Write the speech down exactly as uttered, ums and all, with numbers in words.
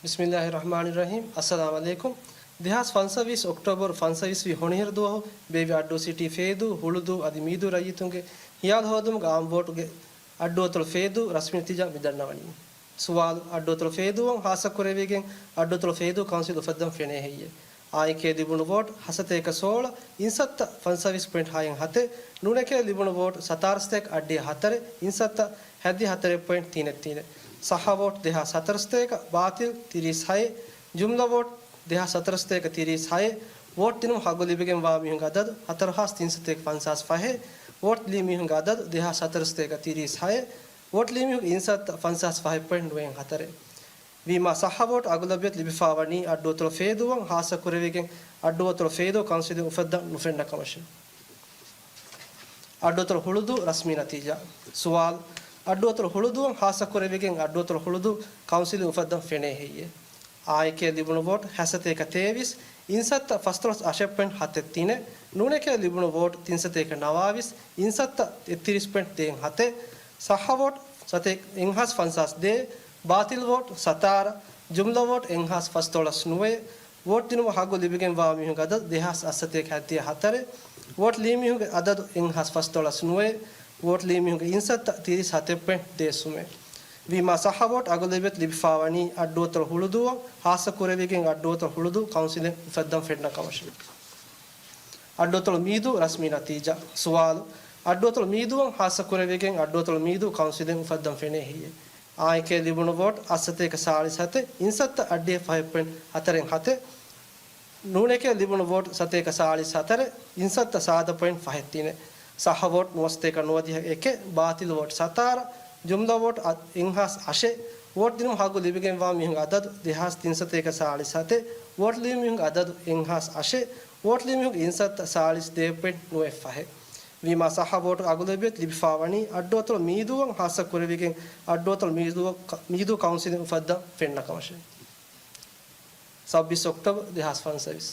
ބިސްމިއްލާހި ރަޙްމާނި ރަޙީމް. އައްސަލާމް ޢަލައިކުމް. ދެހާސް ފަންސަވީސް އޮކްޓޯބަރު ފަންސަވީސް ވި ހޮނިހިރު ދުވަހު ބޭބި އައްޑޫ ސިޓީ ފޭދޫ، ހުޅުދޫ އަދި މީދޫ ރައްޔިތުންގެ ހިޔާލު ހޯދުމުގެ އާއްމު ވޯޓުގެ އައްޑުއަތޮޅު ފޭދޫ ރަސްމީ ނަތީޖާ މި ދަންނަވަނީ. ސުވާލު، އައްޑުއަތޮޅު ފޭދޫއަށް ޚާއްޞަ ކުރެވިގެން އައްޑުއަތޮޅު ފޭދޫ ކައުންސިލް އުފައްދަން ފެނޭ ހެއްޔޭ؟ އާއެކޭ ލިބުނު ވޯޓް ހަސަތޭކަ ސޯޅަ، އިންސައްތަ ފަންސަވީސް ޕޮއިންޓް ހައެއް ހަތެއް، ނޫނެކޭ ލިބުނު ވޯޓް ސަތާރަ ސަތޭކަ އަށްޑިހަ ހަތަރެއް، އިންސައްތަ ހައްދިހަ ހަތަރެއް ޕޮއިންޓް ތީނެއް ތީނެއް. ޞައްޙަ ވޯޓް ދެހާސް ހަތަރަ ސަތޭކަ، ބާޠިލް ތިރީސް ހައެއް، ޖުމްލަ ވޯޓް ދެހާސް ހަތަރަ ސަތޭކަ ތިރީސް ހައެއް، ވޯޓް ދިނުމަށް ހައްގު ލިބިގެންވާ މީހުންގެ އަދަދު ހަތަރު ހާސް ތިންސަތޭކަ ފަންސާސް ފަހެއް، ވޯޓް ލީ މީހުންގެ އަދަދު ދެހާސް ހަތަރަ ސަތޭކަ ތިރީސް ހައެއް، ވޯޓް ލީ މީހުންގެ އިންސައްތަ ފަންސާސް ފަހެއް ޕޮއިންޓް ނުވައެއް ހަތަރެއް. ވީމާ ޞައްޙަ ވޯޓް އަގުލަބިއްޔަތު ލިބިފާވަނީ އައްޑުއަތޮޅު ފޭދޫއަށް ޚާއްޞަ ކުރެވިގެން އައްޑުއަތޮޅު ފޭދޫ ކައުންސިލެއް އުފައްދަން ނުފެންނަ ކަމަށެވެ. އައްޑުއަތޮޅު ހުޅުދޫ ރަސްމީ ނަތީޖާ. ސުވާލު، އައްޑުއަތޮޅު ހުޅުދޫއަށް ޚާއްޞަ ކުރެވިގެން އައްޑުއަތޮޅު ހުޅުދޫ ކައުންސިލެއް އުފައްދަން ފެނޭ ހެއްޔޭ؟ އާއެކޭ ލިބުނު ވޯޓް ހަސަތޭކަ ތޭވީސް، އިންސައްތަ ފަސްދޮޅަސް އަށެއް ޕޮއިންޓް ހަތެއް ތިނެއް، ނޫނެކޭ ލިބުނު ވޯޓް ތިންސަތޭކަ ނަވާވީސް، އިންސައްތަ އެއްތިރީސް ޕޮއިންޓް ދޭއް ހަތެއް، ޞައްޙަ ވޯޓް ސަތޭކަ އެއްހާސް ފަންސާސް ދޭއް، ބާޠިލް ވޯޓް ސަތާރަ، ޖުމްލަ ވޯޓް އެއްހާސް ފަސްދޮޅަސް ނުވައެއް، ވޯޓް ދިނުމަށް ހައްގު ލިބިގެންވާ މީހުންގެ އަދަދު ދެހާސް އަށްސަތޭކަ ހައްދިހަ ހަތަރެއް، ވޯޓް ލީ މީހުންގެ އަދަދު އެއްހާސް ފަސްދޮޅަސް ނުވައެއް، ވޯޓް ލީ މީހުންގެ އިންސައްތަ ތިރީސް ހަތެއް ޕޮއިންޓް ދޭއް ސުމެއް. ވީމާ ޞައްޙަ ވޯޓް އަގުލަބިއްޔަތު ލިބިފާވަނީ އައްޑުއަތޮޅު ހުޅުދޫއަށް ޚާއްޞަ ކުރެވިގެން އައްޑުއަތޮޅު ހުޅުދޫ ކައުންސިލެއް އުފައްދަން ފެންނަ ކަމަށެވެ. އައްޑުއަތޮޅު މީދޫ ރަސްމީ ނަތީޖާ. ސުވާލު، އައްޑުއަތޮޅު މީދޫއަށް ޚާއްޞަ ކުރެވިގެން އައްޑުއަތޮޅު މީދޫ ކައުންސިލެއް އުފައްދަން ފެނޭ ހެއްޔޭ؟ އާއެކޭ ލިބުނު ވޯޓް އަށްސަތޭކަ ސާޅީސް ހަތެއް، އިންސައްތަ އަށްޑިހަ ފަހެއް ޕޮއިންޓް ހަތަރެއް ހަތެއް، ނޫނެކޭ ލިބުނު ވޯޓް ސަތޭކަ ސާޅީސް ހަތަރެއް، އިންސައްތަ ސާދަ ޕޮއިންޓް ފަހެއް ތިނެއް، ޞައްޙަ ވޯޓް ނުވަސަތޭކަ ނުވަދިހަ އެކެއް، ބާޠިލް ވޯޓް ސަތާރަ، ޖުމްލަ ވޯޓް އަ، އެއްހާސް އަށެއް، ވޯޓް ދިނުމަށް ހައްގު ލިބިގެންވާ މީހުންގެ އަދަދު ދެހާސް ތިންސަތޭކަ ސާޅީސް ހަތެއް، ވޯޓް ލިބި މީހުންގެ އަދަދު އެއްހާސް އަށެއް، ވޯޓް ލިބި މީހުންގެ އިންސައްތަ ސާޅީސް ދޭއް ޕޮއިންޓް ނުވައެއް ފަހެއް. ވީމާ ޞައްޙަ ވޯޓު އަގުލަބިއްޔަތު ލިބިފާވަނީ އައްޑުއަތޮޅު މީދޫއަށް ޚާއްޞަ ކުރެވިގެން އައްޑުއަތޮޅު މީދޫ، މީދޫ ކައުންސިލެއް އުފައްދަން ފެންނަ ކަމަށެވެ. ސައްބީސް އޮކްޓޯބަރު ދެހާސް ފަންސަވީސް.